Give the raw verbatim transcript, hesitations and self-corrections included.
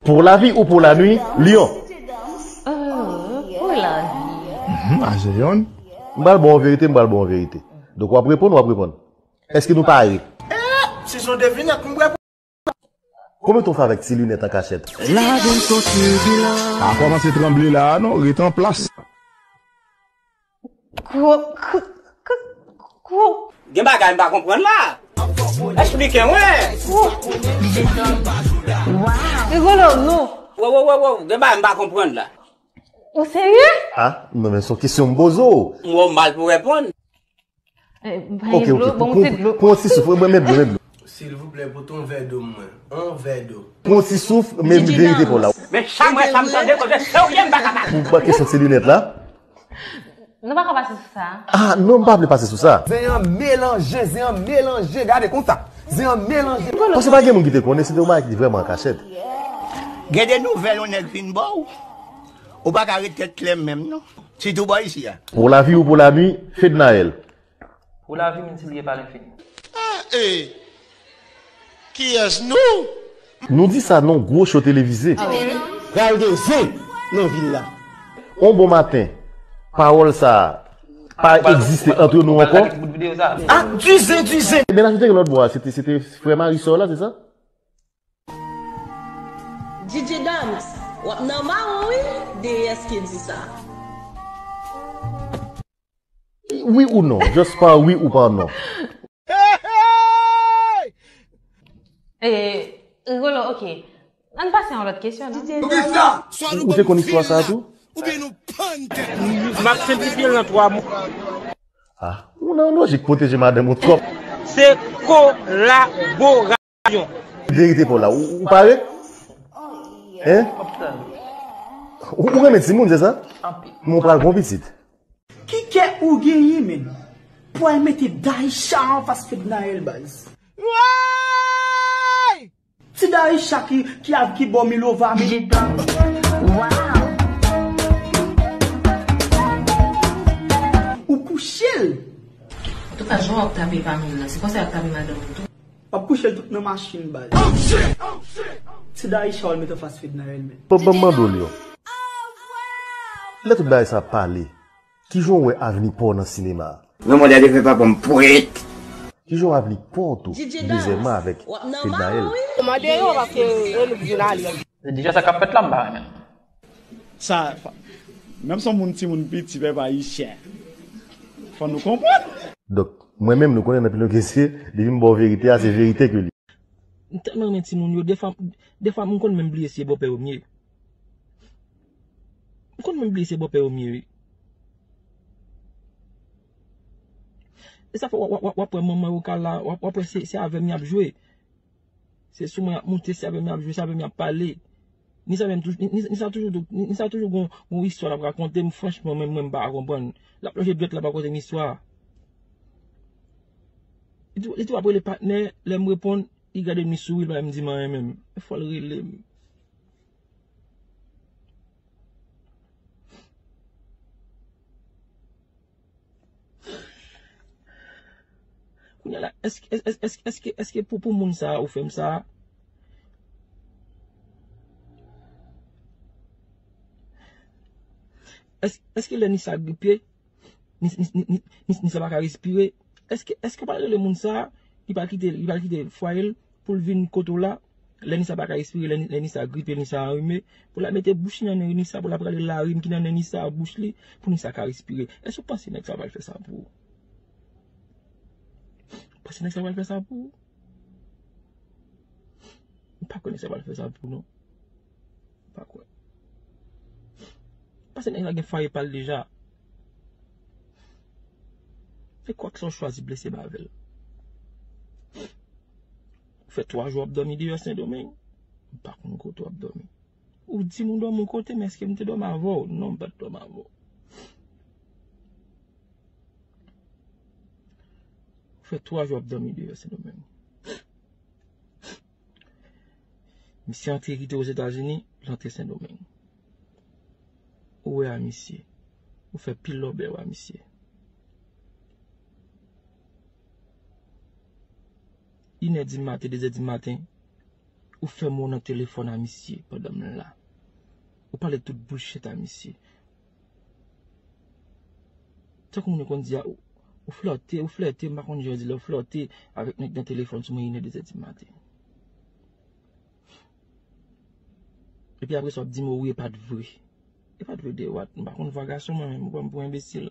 Pour la vie ou pour la nuit, Lyon. Euh, pour la vie. Mhm, a se yonn. M pral ba w verite, m pral ba w verite. Donk w ap reponn, w ap reponn. Èske nou pare? Se yon devinèt, m prè. Konbyen tan w fè avèk ti linèt an kachèt? Lavi m son tibilans. Pa kòmanse tranble la a non, ret an plas. Kwo, kwo, kwo, kwo. Gen bagay m pa konprann la. Esplike mwen. Rigolo, non. Wo, wo, wo, wo, gen bagay m pa konprann la. Ou serye? Ah, non, men se yon kesyon m poze w. Mwen mal pou reponn. Eh, bay dlo, bon, ti dlo. Pran ti souf, mwen met dlo, met dlo. Silvouplè, pote yon vè dlo mwen. Yon vè dlo. Pran ti souf, men verite pou la. Men sa mwen sa m tande koze serye m pa kapab. Pou kesyon ti linèt la. Nou pa ka pase sou sa. Ah, non, m pa vle pase sou sa. Zen an melanje, zen an melanje, gade konsa. Zen an melanje. Paske pa gen moun ki te konnen, se te yon bagay ki te vrèman an kachèt. Gen de nouvèl yon nèg fin ba w, ou pa ka ret tèt klè menm non. Sitou bò isi a. Pour la vie ou pour la nuit, Fednaelle. Pour la vie, men si li ye pa lenfini. Ah, eh. Kiyès nou? Nou di sa nan gwo show televize. Pral gen zen nan vil la. On bon maten, pawòl sa a pa egziste ant nou ankò. Ah, du zen, du zen. Mennaj ou te gen lòt bò a, se te, se te frè mari sè w la, se sa? D J Dams, w ap nan mawon wi, deyès ki di sa. Wi ou non? Just pa wi ou pa non. Eh, Rigolo, ok. Ann pase a yon lòt kesyon, non? Ou te konn istwa sa a tou? M ap senplifye l nan twa mo. Ah, ou nan lojik pwoteje madanm ou twòp. Se kolaborasyon. Verite pou la. Ou, ou pare? Hein? Ou, ou renmen timoun, se sa? Men w pral gon pitit. Ki kè ou genyen, menm? Pou al mete Daïcha anfas Fednaelle, baz. Woy! Ti Daïcha ki, ki av-, ki bò Milova, men. Ou kouche l. Antouka, jan w ap tape pa moun nan, se konsa y ap tape madanm ou tou. W ap kouche l tout nan machin, baz. Ti Daïcha w al met anfas Fednaelle, men. Ban, ban m mande w, Lyon. Lè tout bagay sa ap pale, kijan w wè avni pa w nan sinema a? Non, mwen, gade fè papa m pwèt. Kijan w avni pa w tou, dezyèmman, avèk Fednaelle? Mande yo, paske e nou k jounalis. Deja sa k ap fèt la, m pa renmen. Sa, menm si yon moun timoun piti, pèp ayisyen, fò nou konprann. Donk, mwen menm, nou konnen nan pil yon kesye, depi m ba w verite a, se verite ke li. M tèlman renmen timoun yo, defwa, defwa m konn menm bliye si e bòpè yo m ye. M konn menm bliye se bòpè yo m ye, wi. E sa fè w, w, w, w ap wè manman yo ka la, w ap, w ap wè se, se avè m y ap jwe. Se sou mwen y ap moute, se avè m y ap jwe, se avè m y ap pale. Ni sa menm toujou, ni, ni, ni sa toujou, ni, ni sa toujou gon, gon istwa l ap rakonte m, franchman, mwen, mwen, m pa ka konprann. L ap lonje dwèt, l ap rakonte m istwa. Li tou, li tou ap rele patnè, lè m reponn, li gade m, li souri, l pa menm di m anyen menm. Fò l rele m. Kounye a la, èske, èske, èske, èske, èske pou, pou moun sa a ou fè m sa a? Èske, èske lè Nisa gripe, Ni, ni, ni, ni, ni, Nisa pa ka respire. Èske, èske w pral rele moun sa a, li pral kite, li pral kite fwaye l pou l vin kote w la? Lè Nisa pa ka respire, lè, lè Nisa gripe, Nisa anrime, pou l al mete bouch li nan nen Nisa, pou l al rale larim ki nan nen Nisa a bouch li, pou Nisa ka respire. Èske w panse nèg sa a pral fè sa pou ou? Ou panse nèg sa a pral fè sa pou ou? M pa kwè nèg sa a pral fè sa pou ou, non. Pa kwè. Paske nèg la gen fwaye pa l deja. Se kwaksa w chwazi blese m avè l. Ou fè twa jou w ap dòmi deyò Sendomeng. M pa konn kote w ap dòmi. Ou di m ou dòmi yon kote, men èske m te dòmi avè w? Non, m pa t dòmi avè w. Ou fè twa jou w ap dòmi deyò Sendomeng. Misye antre kite Ozetazini, l antre Sendomeng. Ou wè a misye. Ou fè pil lòbèy a misye. Inè di maten, dezè di maten, Ou fè mo nan telefòn a misye pandan m la. Ou pale tout bullshit a misye. Tankou moun yo konn di a, ou, ou flòte, ou flòte, m pa konn jan yo di lè ou flòte avèk nèg nan telefòn sou mwen inè, dezè di maten. Epi apre sa, w ap di m, o wi, e pa t vre. E pa t vre de what? M pa konn vwa gason mwen menm, ou pran m pou enbesil.